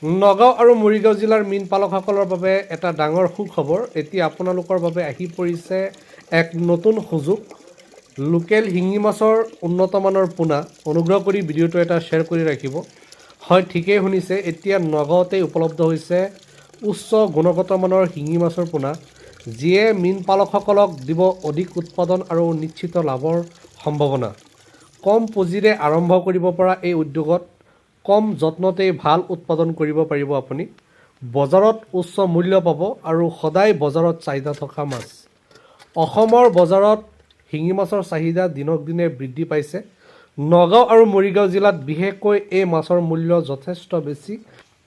নগাঁও আৰু মৰিগাঁও জিলাৰ মীন পালকসকলৰ বাবে এটা ডাঙৰ সুখবৰ। এতিয়া আপোনালোকৰ বাবে আহি পৰিছে এক নতুন সুযোগ, লোকেল শিঙি মাছৰ উন্নত মানৰ পোনা। অনুগ্ৰহ কৰি ভিডিঅ'টো এটা শ্বেয়াৰ কৰি ৰাখিব। হয়, ঠিকেই শুনিছে, এতিয়া নগাঁৱতেই উপলব্ধ হৈছে উচ্চ গুণগত মানৰ শিঙি মাছৰ পোনা, যিয়ে মীন পালকসকলক দিব অধিক উৎপাদন আৰু নিশ্চিত লাভৰ সম্ভাৱনা। কম পুঁজিৰে আৰম্ভ কৰিব পৰা এই উদ্যোগত কম যত্নতেই ভাল উৎপাদন কৰিব পাৰিব আপুনি। বজাৰত উচ্চ মূল্য পাব আৰু সদায় বজাৰত চাহিদা থকা মাছ। অসমৰ বজাৰত শিঙি মাছৰ চাহিদা দিনক দিনে বৃদ্ধি পাইছে। নগাঁও আৰু মৰিগাঁও জিলাত বিশেষকৈ এই মাছৰ মূল্য যথেষ্ট বেছি,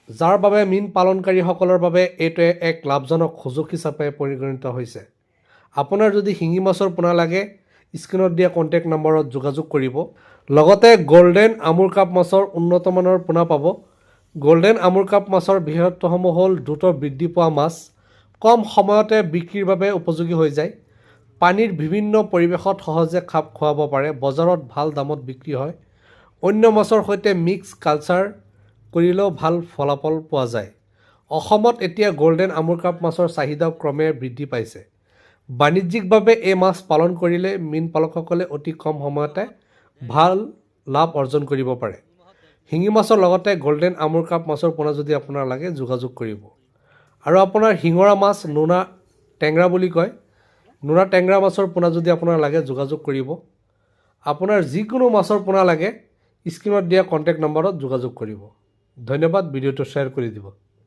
যাৰ বাবে মীন পালনকাৰীসকলৰ বাবে এইটোৱে এক লাভজনক সুযোগ হিচাপে পৰিগণিত হৈছে। আপোনাৰ যদি শিঙি মাছৰ পোনা লাগে, স্ক্ৰীণত দিয়া কণ্টেক্ট নম্বৰত যোগাযোগ কৰিব। লগতে গল্ডেন আমুৰ কাপ মাছৰ উন্নত মানৰ পোনা পাব। গল্ডেন আমুৰ কাপ মাছৰ বিশেষত্বসমূহ হ'ল দ্ৰুত বৃদ্ধি পোৱা মাছ, কম সময়তে বিক্ৰীৰ বাবে উপযোগী হৈ যায়, পানীৰ বিভিন্ন পৰিৱেশত সহজে খাপ খুৱাব পাৰে, বজাৰত ভাল দামত বিক্ৰী হয়। অন্য মাছৰ সৈতে মিক্স কালচাৰ কৰিলেও ভাল ফলাফল পোৱা যায়। অসমত এতিয়া গল্ডেন আমুৰ কাপ মাছৰ চাহিদাও ক্ৰমে বৃদ্ধি পাইছে। বাণিজ্যিকভাৱে এই মাছ পালন কৰিলে মীন পালকসকলে অতি কম সময়তে ভাল লাভ অৰ্জন কৰিব পাৰে। শিঙি মাছৰ লগতে গল্ডেন আমুৰ কাপ মাছৰ পোনা যদি আপোনাৰ লাগে, যোগাযোগ কৰিব। আৰু আপোনাৰ শিঙৰা মাছ, নোনা টেংৰা বুলি কয়, নোনা টেংৰা মাছৰ পোনা যদি আপোনাৰ লাগে, যোগাযোগ কৰিব। আপোনাৰ যিকোনো মাছৰ পোনা লাগে, স্ক্ৰীণত দিয়া কণ্টেক্ট নম্বৰত যোগাযোগ কৰিব। ধন্যবাদ, ভিডিঅ'টো শ্বেয়াৰ কৰি দিব।